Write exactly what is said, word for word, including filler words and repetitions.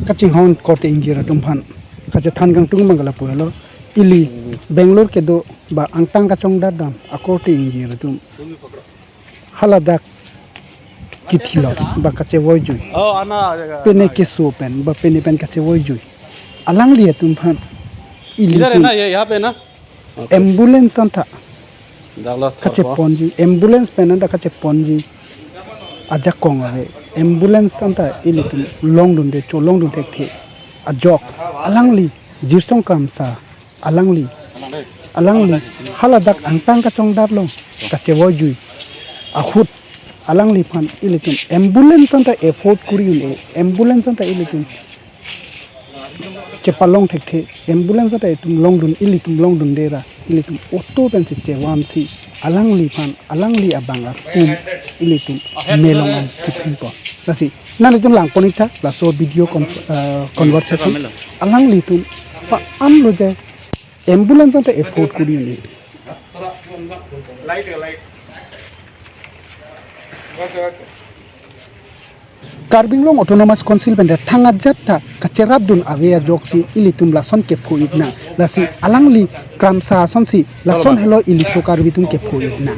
kachinghon korte ingjir atum aphan kachethan kangtung abang ke lapu helo. Ili Bangalore kedo ba angtan kachongdat dam akorte ingjir atum haladak kithilot ba kachevoijui, Oh, Anna, pine keso pen ba pine pen kachevoijui alangli atum aphan ili इधर है atum ना, ये यहाँ पे ना। Ambulance anta Daklo, kacheponji, ambulance pen anta kacheponji ajakong ave. Ambulance anta ilitum longdunde, cholongdun thekthe ajok alangli Jirsong Kramsa, alangli, alangli haladak angtan kachongdat along kachevoijui ahut alangliphan ilitum ambulance anta afford kuri un-e, ambulance anta ilitum chepalong thekthe, ambulance anta itum longdun, ilitum longdunde ra ilitum auto pensi chevansi alangliphan, alangli abang arpum ilitum melong an kiphinpo. Lasi nanglitum langpon-iktha laso video conf-, uh, conversation. Alanglitum pa anlo je ambulance anta afford kuri un-e. Karbi Anglong Autonomous Council pen de thang ajat ta kacherapdun ave ajoksi ilitum lason kepho-iknang. Lasi alangli Kramsa asonsi lason helo iliso Karbi atum kepho-iknang.